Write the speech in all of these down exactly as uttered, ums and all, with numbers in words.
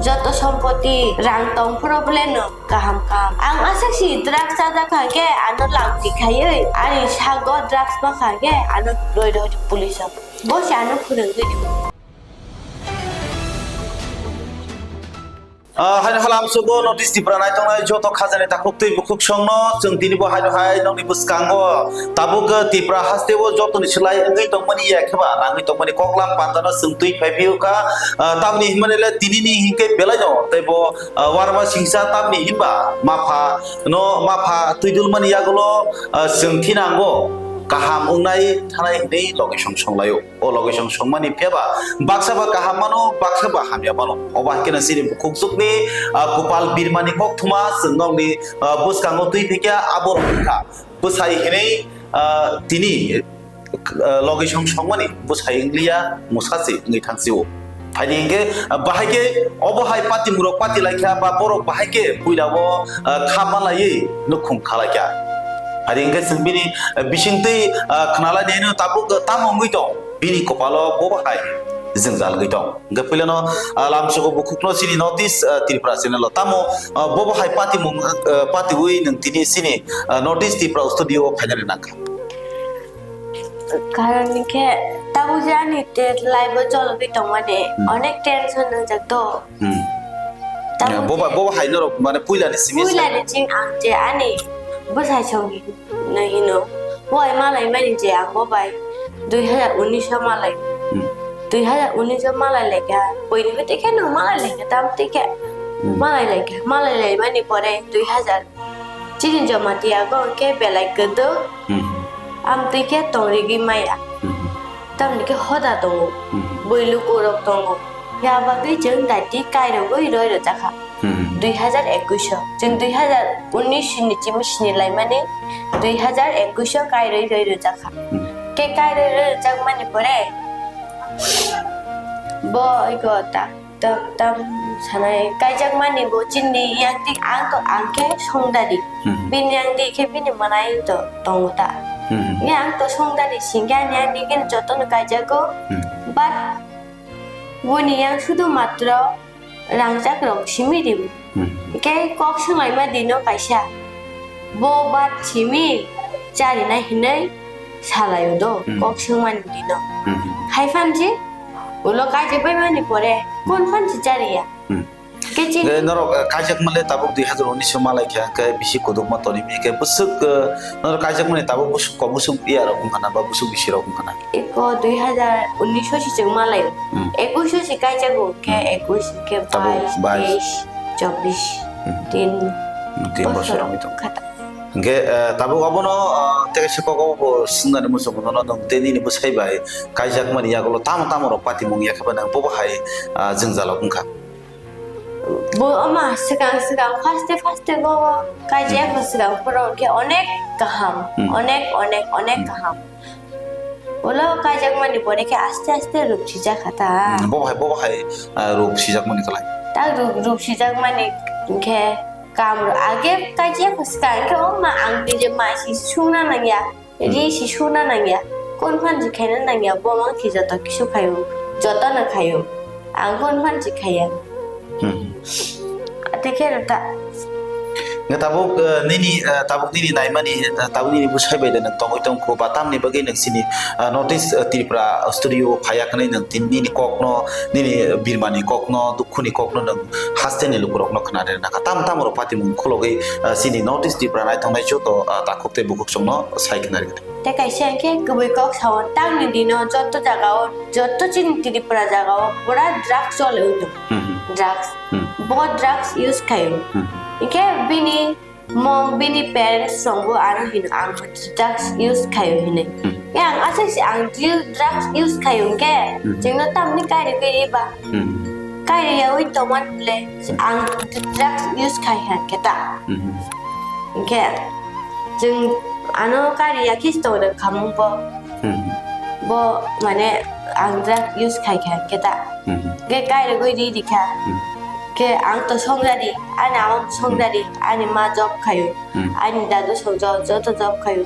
Joto sompoti rang tong phuru bole no kaham kaham. Ang aswk si drugs chajak kha khe ano lamti khaiwi ani sago drugs ma kha khe ano roi roi police o. Bo se ano phwrwngwi rw. Ah, haino halam sugo notice Tipra naitongnai joto khajani takhuk tei bukhuk songno chwng tini bo haino hai nokni bwskango tabuk, ah, Tipra hasteo jotoni slai wngwi tongmani ya khe ba nangwi tongmani koklam pandano chwng twi phai phiyokha. Ah, tamni hinmani le tinini hinkhe belaino tei bo, ah, warma singsa tamni hinba mapha no mapha twidulmani yagulo, ah, chwng thinango kaham wngnai thanai hinwi logi song songlaio. O logi song songmani phiyaba baksa ba kaham mano, baksa ba hamya mano. Obo hai kheno chini bukhuk chukni, ah, Kupal Birmani koktwma chwng nokni, ah, bwskango twi phikya abo rok wngkha. Bwsai hinwi, ah, tini, ah, logi song songmani bwsai wngliya, mwsachi wngwi thangsio. Phaidi hinkhe, ah, bahai khe obo hai patimung rok pati laikha ba borok bahai khe puila o, ah, kha malaiwi nukhung khalaikha. Phaidi hinkhe chwng bini, ah, bisingtwi, ah, khnalainai no tabuk tamo wngwi tong. Bini kopalo bobo hai jwngjal wngwi tong. Hwnkhe puilano, ah, lamsogo bukhukno chini North East, ah, Tripura channel o tamo, ah, bobo hai patimung, ah, patiwi nwng tini chini, ah, North East Tripura studio o phainani nangkha. Karon hwnkhe tabuk je ani te life o chologwi tongmani Hmm. onek tension nwngjak to. Hmm. Tabuk Ya, bobo, je bobo hai norok mane puilani simi puilani ching ang je ani bwsai song no hino. Bo hai malai mani je ang bo bai dui hazar unis o malai. Hmm. Dui hazar unis o malai laikha. Buini hwte khe no malai laikha, tam twi khe. Hmm. Malai laikha. Malai lai mani pore dui hazar. Chini Jamatia go khe belai kwdwk. Hmm. Am twi khe tong rigwi maya. Hmm. Tamni khe hoda tongo. Hmm. Bui luku rok tongo. Ya bagwi chwng daiti kairogwi roi rwjakha. Hmm. Dui hazar ekush o. Chwng dui hazar unis ni chimi sini laimani dui hazar ekush o kairoi roi rwjakha. Hmm. Khe kairoi roi rwjakmani pore bo ego ta, ta, tam sanai kaijakmani bo chini yang tik ang to ang khe songdari. Hmm. Bini yang di khe bini manai to tongo ta. Hmm. Ni ang to songdari singya ni ang di khe jotono kaijago. Hmm. But boni yang sudu matro rangchak rok simi ribu. Hmm. Hingke kok swnglaima dino kaisa. Bo bat simi charina hinui salaio do, Hmm. kok swngmani dino. Hmm. Hai phansi, ulo kaijak bai mani pore, kon phansi chariya. Hmm. Kecil. Hingke norok, eh, kaijak male tabuk dui hazar unis o malai kha, hingke bisi kuduk ma toni mi, hingke bwswk, eh, norok kaijak mani tabuk bwswk kok bwswk iya rok wngkha na, ba bwswk bisi rok wngkha na. Eko dui hazar unis o si chwng malai. Hmm. Ekush o si kaijago, khe Hmm. ekush, khe Tabuk bais, bais. Teis, chobbish, Hmm. tin Hmm, tin bosor bosor wngwi tong. Khata. Hingke, eh, tabuk abono, eh, tei kaisa kok obo bo swngnani muchungo nono nwng tei nini bwsai bai kaijakmani yagulo tamo tamo rok patimung ya khe ba nang bobo hai, ah, jwngjal rok wngkha. Bo ama swkang swkang first day first day bo kaijak Hmm. swkang pura khe onek kaham, Hmm. onek, onek, onek Hmm. kaham. Ulo kaijakmani pore khe aste aste ruk sijak kha ta. Hmm, bo bahai, bo bahai, ah, ruk sijakmani kwlai. Ta ruk, ruk sijakmani khe kam ro-, age kaijak kha swkang khe o ma ang nije mai si sungna nangya, Hmm. ri si sungna nangya, kon phan si khaina nangya, bo mang si joto kisu khayo, joto no khayo. Ang kon phan si khaya. Hmm. Ate khe rw ta. Nge tabuk, eh, nini, eh, tabuk nini naimani, eh, tabuk nini bwsai bai de nwng tongwi tongkhu ba tamni bagwi nwng sini, eh, North East, eh, Tripura studio phaiya khnai nwng tin-, nini kokno, nini birmani kokno, dukhuni kokno nwng hasteni lukurokno khna rwna kha. Tam tam rok patimung khulogwi, eh, sini North East Tripura naithoknai joto, eh, takhuk tei bukhuk chwngno sai khna rwdi. Tei kaisa hwnkhe kubui kok sao, tamni dino joto jagao, joto chini Tripura jagao pura drugs choli wngtong. Hmm, hmm. Drugs. Hmm. Bo drugs use khaio. Hmm. Hwnkhe bini mom, bini parents rokbo ano hino ang drugs use khaio hinwi. Hmm. Khe ang aswk se ang dri-, drugs use khaio hwnkhe Hmm. chwngno tamni kairwi khe eba. Hmm. Kairwi yaui tongmani bwle ang drugs use khai kha khe ta. Hmm. Hingkhe chwng ano kari ya khe tongda khamung bo. Hmm. Bo mane ang drug use khai kha khe ta. Hmm. Khe kairogwi ri ri kha. Hmm. Khe ang to songdari, ani ama songdari, ani ma job khaio, Hmm. ani dadu song job, joto job khaio.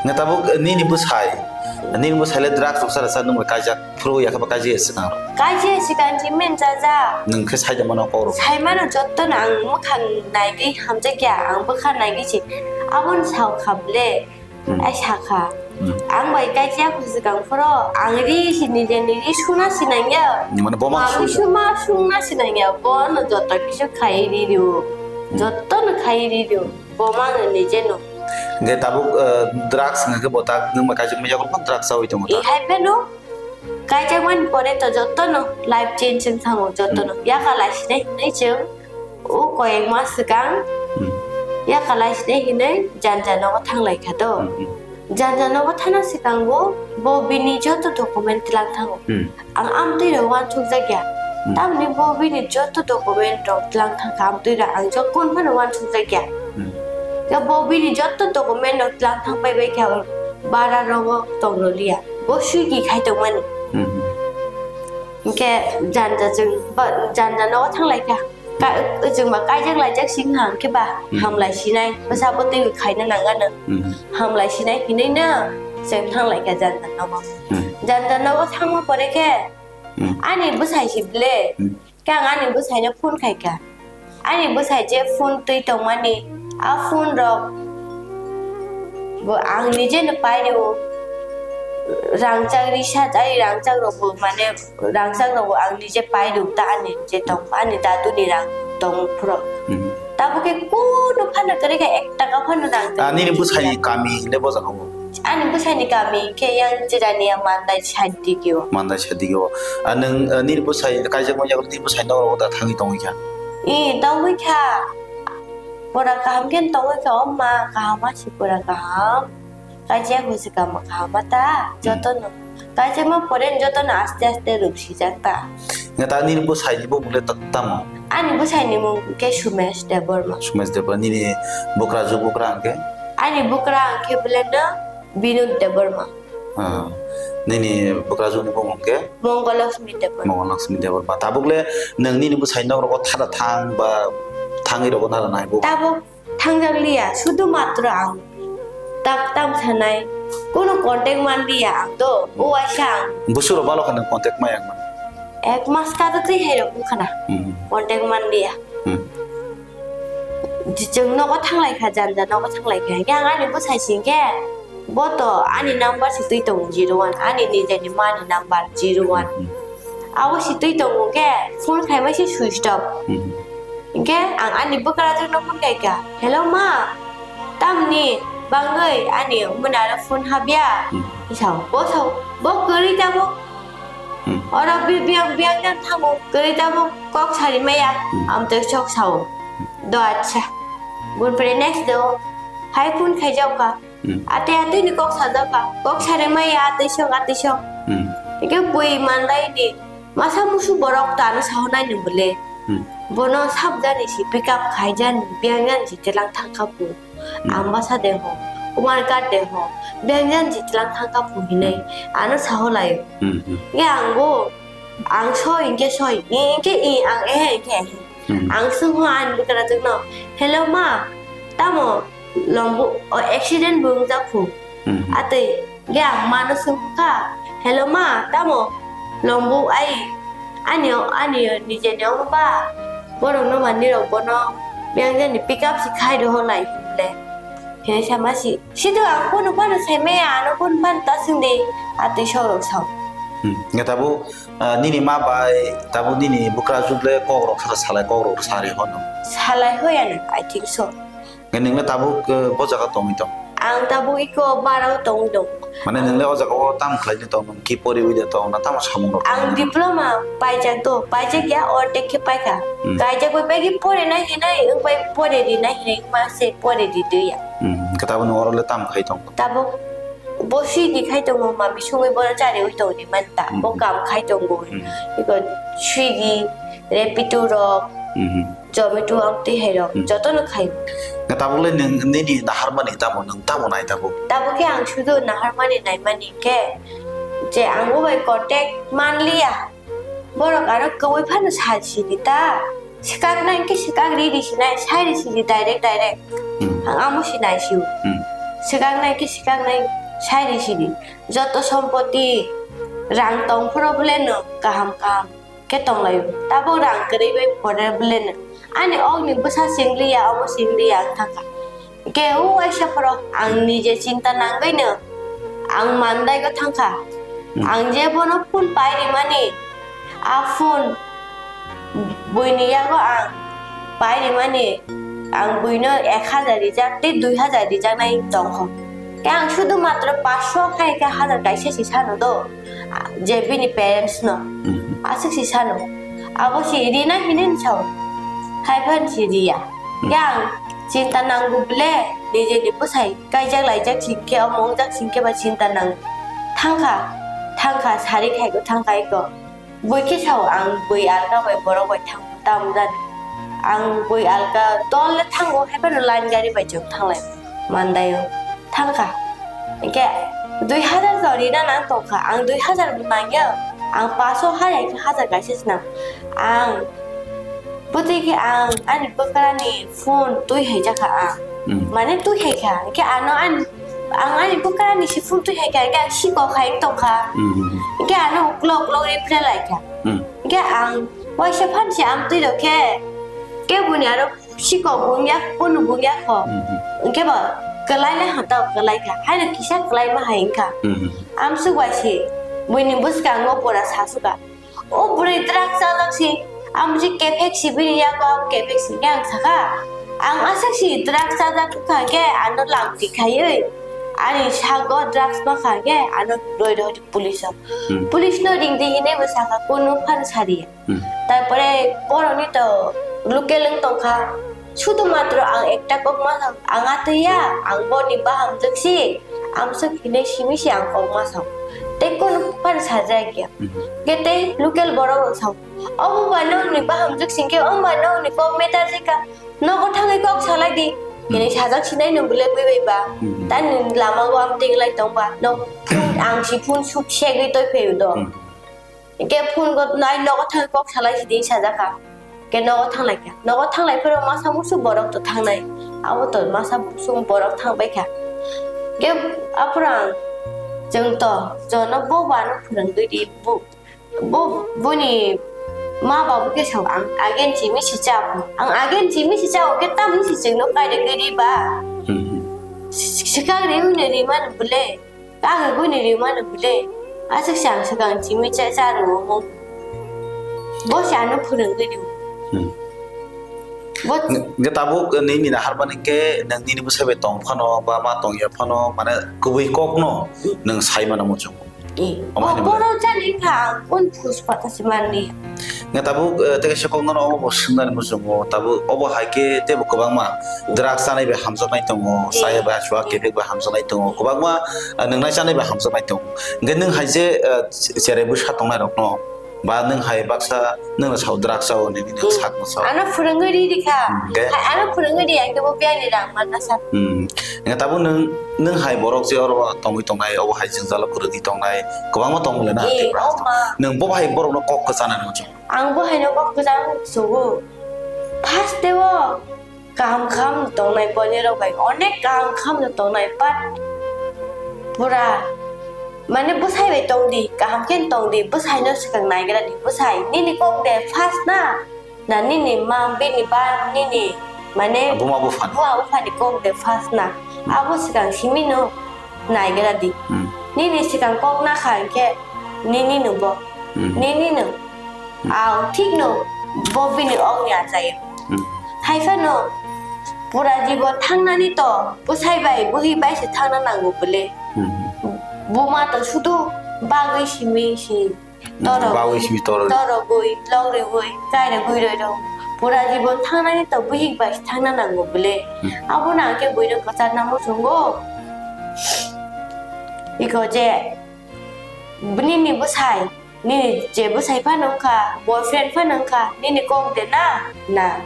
Nge tabuk nini bwsai, Nini bo saile drugs rok sara sa nung bai kaijak phuru ya khe ba kaijak ya swkang rok. Kaijak ya swkang si men jaja. Nung khe sai da mano kok rok. Sai mano jotto no ang mwkhang naigwi hamjak ya, ang bwkha naigwi si. Aboni sao kha ble. Hmm. Ai sakha. Hmm. Ang bai kaijak ya kho swkang phuru ang ri si nije ni ri suna si nang ya. Mane bo ma Mami su- suma suna si nang ya. Bo no jotto kisu khai ri rio. Hmm. Jotto no khai ri rio. Bo mano nije no. Hingke tabuk, eh, drugs hingke bo tak nung ma kaijak ma yago phano drugs chawi tongo ta. I hai phano kaijak mani pore to jotto no life change wng thango jotto no. Hmm. Yaka lai sinai hinui chwng o koyek mas swkang Hmm. yaka lai sinai hinui janja nogo thang lai kha to. Hmm, hmm. Janja nogo thana swkang bo, bo bini jotto document tlang thango. Hmm. Ang amtwi rok uansukjak ya. Hmm. Tamni bo bini jotto document rok tlang thang kha amtwi rok ang jokon phano uansukjak ya. Hmm. Ya bo bini jotto document rok tlang thang pai bai kha bara rogo tong rw liya. Bo suigi khai tong mani. Hmm. Hingke janja chwng ba janja nogo thang lai kha. Ka, chwng ba kaijak laijak sing hang khe ba Hmm. hamlai sinai. Bwsa bo twi khaina nang ano. Hmm. Hamlai sinai hinui no chwng thang lai kha janja nogo. Hmm. Janja nogo thangma pore khe Hmm. Ani bwsai si ble. Hmm. Khe ang ani bwsai no phone khai kha. Ani bwsai je phone twi tongmani, a phone rok bo ang nije no pai rw. Rangchak recharge, ai rangchak rok bo mane rangchak rok bo ang nije pai rw ta ani je tong, ani dadu ni rang tong phuru. Hmm. Tabuk khe kunu phano kwrwi kha ek taka phano rang twi Ah, nini tong bwsai kha. Ni kami le bo jaga bo. Ani bwsai ni kami khe yang Jirania Mandai side digi o. Mandai side digi o. Ah, nwng, ah, nini bwsai kaijak ma yago nini bwsai no oro da thangwi tongwi kha. I, tongwi kha. Pura kaham khe tongwi kha, o ma kaham ma si pura kaham. Kaijak bwsai kaham kaham ma ta, Hmm. joto no. Kaijak ma pore joto no aste aste ruk sijak ta. Nga ta nini bwsai ni bo mung le ta-, tamo? Ani bwsai ni mung khe Sumesh Debbarma. Sumesh Debbarma, nini bwkrajwk bwkra hwnkhe? Ani bwkra hwnkhe belai no Binod Debbarma. Ah, nini bwkrajwk ni bumung khe? Mongol Lakshmi Debbarma. Mongol Lakshmi Debbarma. Tabuk le nwng nini bwsai nok rogo thara thang ba thangwi rogo nara nai bo? Tabuk thangjak liya, sudu matro ang tak tam sanai, kunu contact man liya ang do, o waisa ang. Busuk rok balo kha nwng contact ma yang man? Ek mas ka twi hai rok wngkha na. Hmm. Contact man liya. Hmm. Chwng nogo thanglai kha, janja nogo thanglai kha. Hingke ang ani bwsai singkhe, bo to ani number si twi tongo zero one, ani nijeni mani number zero one. Hmm. Abo si twi tongo khe, phone khaima se switch off. Hmm. Hingke ang ani bwkrajwkno phone khaikha, "Hello ma, tamni bangwi ani mwnaro phone habya?" Hmm. Sao, bo sao, bo kwrwi tabuk. Hmm. Oro bi-, biyang, biyang jang thango, kwrwi tabuk kok sari maya, Hmm. amtwi sok sao. Do acha. Bunpre next day o, hai phone khaijak kha. Hmm. Ate ate ni kok sajak kha. Kok sari maya, atwi sok, atwi sok. Hmm. Hingke bui manlai ni. Masa musu borok ta ano sahonai ni bole. Hmm. Bono sabjani si pick up khaijani, biyang jani si telang thangkha pu. Hmm. Ambasa de ho, Kumarghat de ho, biyang jani si telang thangkha pu hinui. Ano saholai. Hmm, hmm. Nge ang bo, ang soi, hingke soi, hingke i, ang ehe, hingke ehe. Hmm. Ang sung ho ani bwkrajwk no, "Hello ma, tamo lombu, o accident bo wngjak pu?" Hmm. Atwi, ge ang mano sung kha, "Hello ma, tamo lombu ai, ani, ani nije ni omo ba, borok no mani rok bono biyang jani pick up si khai roho lai," hinle. Hini sama si, "Sido ang kunu phano sai maya, ano kunu phano ta sung di," atwi sok rok sao. Hmm. Nge tabuk Ah, nini ma bai tabuk nini bwkrajwk le kok rok kha salai, kok rok sari hono. Salai hoyano, I think so. Nge nung le tabuk, eh, bo jaga tongwi tong? Ang tabuk iko barao tongwi tong. Mane nung le o jaga o tam khlai de tong, nung ki poriwi de tong, na tamo samung rok? Ang diploma paijak do, paijak ya, ordek khe paikha. Hmm. Kaijak bai bai pore na hinai, wng bai pore di na hinai, ma se pore di de ya. Hmm, khe tabuk nung oro le tam khai tong? Tabuk bo sigi khai tongo, ma bisingwi bono chariwi tongwi manta. Bo Hmm. Kam khai tongo. Hmm. Iko Swiggy, Rapido rok, Hmm. Zomato, amtwi hai rok, Hmm. Jotono khai. Nga tabuk le nung, nini naharmani tamo, nung tamo nai tabuk? Tabuk khe ang sudu naharmani naimani khe, je ang bo bai contact manliya. Borok ano kwbwi phano sa sidi ta. Swkaknai khe swkak ri ri sinai, sai ri sidi direct direct. Hmm. Ang amo sinai siu. Hmm. Swkaknai khe swkaknai Sairi sidi. Joto sompoti rang tong phuru bole no kaham kaham khe tonglaio. Tabuk rang kwrwi bai pore bole no. Ani okni bwsa singliya, omo singliya ang thangkha. Khe o waisa phuru ang nije chinta nangwi no ang mandai go thangkha. Hmm. Ang je bono phone pai rimani, a phone buini yago ang pai rimani, ang buino ek hajar rijak tei dui hajar rijaknai tongkho. Khe ang sudu matro paanch sho khai khe hajar kaisa si sano do, a, je bini parents no. Mhm. Aswk si sano. Abo si rina hinwi sao. Hai phan si riya. Mhm. Khe ang chinta nango bole, nijeni bwsai kaijak laijak singkhe, omo wngjak singkhe ba chinta nango. Thangkha, thangkha, sari khaigo, thangkha iko. Bui khe sao ang bui alka bai borok bai thang tamo jani. Ang bui alka dol le thango, hai phano line gari bai chwng thanglai mandaio. Thangkha. Hinkhe dui hajar to rina nang tongkha. Ang dui hajar bo nangya. Ang paso hai hai khe hajar kaisa se nang. Ang bwtwi khe ang ani bwkrani phone twi hai jakha ang. Hmm. Mane twi hai kha. Hinkhe ano ani Ang ani bwkrani si phone twi hai kha, hinkhe ang sikok hai wng tongkha. Hmm. Hinkhe ano uklok uklok reply lai kha. Hmm. Hinkhe ang waisa phan si amtwi rok khe, khe buni aro sikok bo wngya, phone bo wngya kho. Hmm. Hinkhe bo kwlai le hata kwlai kha. Haino kisa kwlai ma hai wngkha. Hmm. Amsuk bai si buini bwskango pura sasukha. O bwrwi drugs chajak si, amo si kephek si bini yago abo kephek si, khe ang saka, ang aswk si drugs chajak wngkha khe ano lamti khaiwi ani sago drugs mankha khe ano roi roi police o. Hmm. Police no ringdi hinwi bo saka, kunu phano sariya. Hmm. Tarpore borokni to local wng tongkha, sudu matro ang ekta kok ma ang atwi ya, ang boni bahamjwk si, amswk hinwi simi si ang kok ma sao. Tei kunu phano sajak ya. Mhm. Khe tei local borok rok sao, "Obo ba nokni bahamjwk singkhe, omo ba nokni kok meter jikha, nogo thangwi kok salai di." Mhm. Hinwi sajak sinai no bwlai bui bai ba. Mhm. Tani lama o am tenglai tong ba, nok phun ang si phun suk segwi toi phai do. Mhm. Hinkhe phun go nai nogo thangwi kok salai sidi sajak kha. Khe nogo thanglai kha. Nogo thanglai phuru masa musu borok to thangnai. Abo to masa musu borok thang bai kha. Khe aphuru ang chwng to jono bo bano phwrwngwi di bu. Bo, boni ma babu khe sao, ang again chimi si chao. Ang again chimi si chao, khe tamni si chwngno kaida khe ri ba? Hmm. Swkang ri hwnwi ri mano bwle. Kaga guni ri mano bwle. Aswk se ang swkang chimi cha cha rwo mo. Bo se ano phwrwngwi ri. Hmm. Bo Nge tabuk nini na harmani khe nang nini bwsai bai tong phano ba ma tong ya phano mane kubui kok no nang sai mano muchung. Eh, omo oh, hai boro jani kha, ang un phus pata se manli. Nge tabuk, eh, tei kaisa kok nono obo bo swngnani muchungo. Tabuk obo hai khe teibo kwbangma drugs chanai bai hamjaknai tongo, eh, chaya bai aswk eh, kebek bai hamjaknai tongo. Kwbangma, eh, nwngnai chanai bai hamjaknai tongo. Hwnkhe nwng hai je, eh, cherai bwsa tongnai rokno, ba nwng hai baksa nwngno sao drugs chao hinwi nwng eh, sakno sao. Ano phwrwngwi ri ri kha. Hmm, hwnkhe? Hai ano phwrwngwi ri, ang khe bo biyani rang manna sa. Hmm. Hwnkhe tabuk nwng, nwng hai borok je oro tongwi tongnai, obo hai jwngjalo kwrwngwi tongnai, kwbangma tongo le na, eh, Tripura o ma. Nwng bo hai borokno kok kwchana nw chwng. Ang bo haino kok kwchang sugo. First day o kaham kaham tongnai, boni rok bai onek kaham kaham no tongnai, but pura mane bwsai bai tong di, kaham khe tong di, bwsai no swkang naigra di, bwsai nini kok de first na. Na nini ma bini ba nini mane buma buphani. Buma buphani kok de first na. Abo swkang simi no naigra di. Hmm. Nini swkang kok na kha hinkhe nini no bo. Hmm. Nini no. Hmm. Ang thik no bo bini ok ni achai. Hmm. Hai phano pura jibon thangnani to bwsai bai bwhi bai se thangna nango bole. Hmm. Buma to sudu bagwi simi si. Torok bawi simi torok. Torok gui, lok riwi, chai rogwi roi rok. Pura jibon thangnani to bihik bai thangna nango bole. Hmm. Abo na khe buino kwchar namo chungo. Iko je, nini bwsai, nini je bwsai phano wngkha, boyfriend phano wngkha, nini kok de na, na,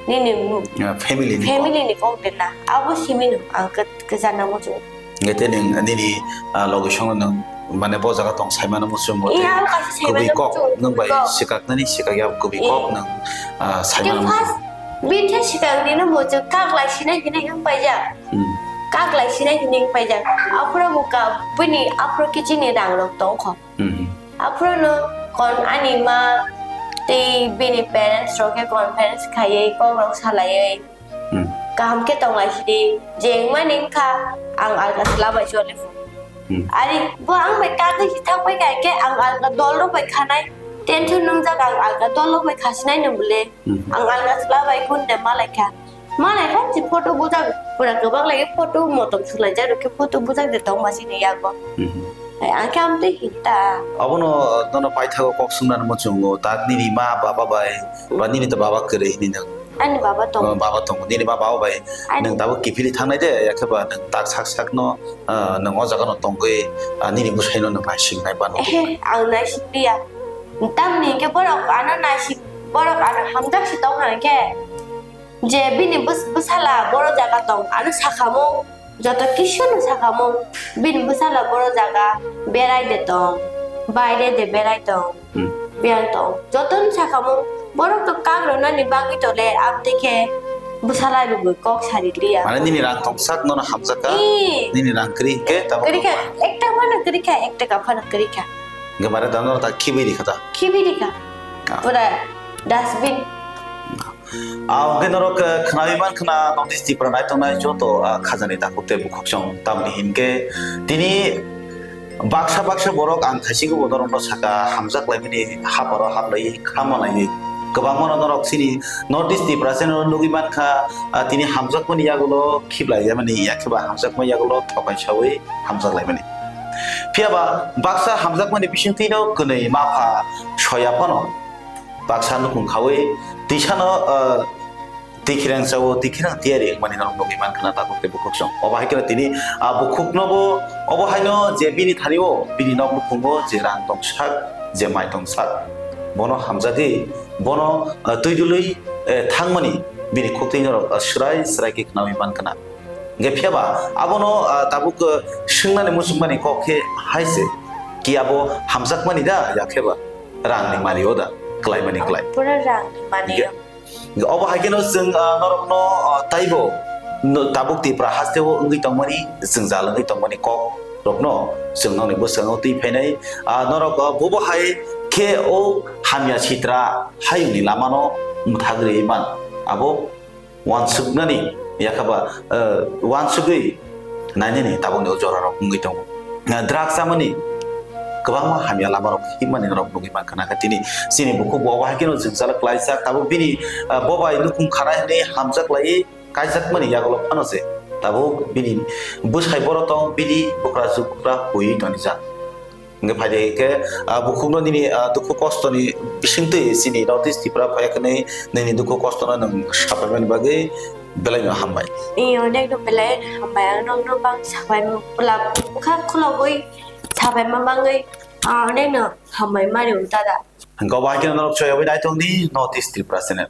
nini mu-, ya, family ni kok. Family ni kok de na. Abo simi no ang khe-, kwchar namo chungo. Hingke tei nwng nini, ah, logisongno nwng, mane, bo jaga tong saimano muchungo tei. Iya, ang kaisa saimano muchungo, kubui kok, nwng bai kubui kok. Sikaknani sikakya kubui kok nwng, ah, saimano muchungo. First, bini khe sikak rino muchung, kak lai sinai hinwi wng paijak. Hmm. kaklai sinai hinwi paijak. Aphuru bo ka, bini aphuru kichini rang rok tongkho. Hmm. Aphuru no kon ani ma tei bini parents rok khe conference khaiwi kok rok salaiwi Hmm. kaham khe tonglai sidi, je wngmani wngkha ang alga chwla bai choli phu. Hmm. Ari bo ang bai kagwi si thangbai kha khe ang alga dol rok bai khanai, tension nungjak ang alga dol rok bai khasinai no bole. Hmm. Ang alga chwla bai kun de malai kha. Malai kha si photo bujak pura kwbang lai photo motom sulai jak rok khe photo bujak de tong ma sini yago. Hmm. Ai ang khe amtwi hinta. Abono nono paithago kok swngnani muchungo tak nini ma baba bai ba nini to baba kwrwi hini nang. Ani baba tongo. Oh, baba tongo. Nini baba o bai Ani nwng tabuk kiphilwi thangnai de, yakhe ba nwng tak sak sak no, ah, nwng o jaga no tongwi, ah, nini bwsai no nwng naising nai bano. Ehe, ang naising liya. Tamni hwnkhe borok ano naising, borok ano hamjak si tong kha hwnkhe. Je bini bwsala boro jaga tong, ano sakhamung, joto kisu no sakhamung, bini bwsala boro jaga berai de tong, baire de berai tong. Hmm. Biyang tong. Jotono sakhamung, borok to kak rwnani bagwi tole, amtwi khe bwsala rwgwi kok sari liya. Mane nini rang tongsak nono hamjakha, Ee. Nini rang kwrwi hwnkhe tabuk kwrwi kha, tongma. Ek taka phano kwrwi kha, ek taka phano kwrwi kha. Hwnkhe mane da nono ta khibwi rikha ta? Khibwi rikha. Ah. Pura dustbin. Ah, hwnkhe norok, eh, khnawi mankha na North East Tripura naitongnai joto, ah, khajani takhuk tei bukhuk chwng tamni hinkhe tini baksa baksa borok ang thaisingo bo norokno saka hamjak laimani haparo haplaiwi khama laiwi kwbangmano norok chini North East Tripura channel nugwi mankha, ah, tini hamjakmani yagulo khiblai yamani yakhe ba hamjakmani yagulo thokai sawi hamjak laimani. Phiyaba baksa hamjakmani bisingtwino kwnwi mapha soya phano baksa nukhung khawi twisano, ah, tikhirang chawo, tikhirang tiyari wngmani norok nugwi mankha na tabuk tei bukhuk chwng. Obo hai kheno tini, ah, bukhukno bo, obo haino je bini thani o, bini nok nukhungo je rang tongsak, je mai tongsak, bono hamjagwi, bono, ah, twi dului, eh, thangmani bini khuktwi norok, ah, swrai swrai khe khnawi mankha na. Hwnkhe phiyaba abono, ah, tabuk, ah, swngnani muchungmani kok khe hai se, ki abo hamjakmani da, yakhe ba rangni mari o da, klaimani klai. Pura rangni mari o. Hwnkhe Obo hai kheno chwng, ah, norokno, ah, taibo no-, tabuk Tripura hasteo wngwi tongmani, jwngjal wngwi tongmani kok rokno chwng nokni bwskango twi phainai. Ah, norok, ah, bobo hai khe o hamya sitra hayungni lamano mwthagri man. Abo uansuknani yakhaba, ah, uansugwi nainani tabukni o jorarok wngwi tongo. Na drugs chamani kwbangma hamya lamarok himani norok nugwi mankha, nakha tini chini bukhuk bo obo hai kheno jwngjal klaijak, tabuk bini, ah, bo bai nukhung khanai hwnwi hamjak laiwi kaijakmani yagulo phano se tabuk bini bwsai boro tong, bini bukrajwk bukra huiwi tonijak. Hwnkhe phaidi khe, ah, bukhukno nini, ah, dukhu kostoni bisingtwi chini North East Tripura phaiya hwnwi nini dukhu kostono nwng sapaimani bagwi belaino hambai. Ee, onekno belai hambai, ang nokno bang sapai pula bwkha khulogwi sapaima bangwi, ah, onekno hambai mari um tada. Hwnkhe obo hai kheno norok choyawi naitokni North East Tripura channel.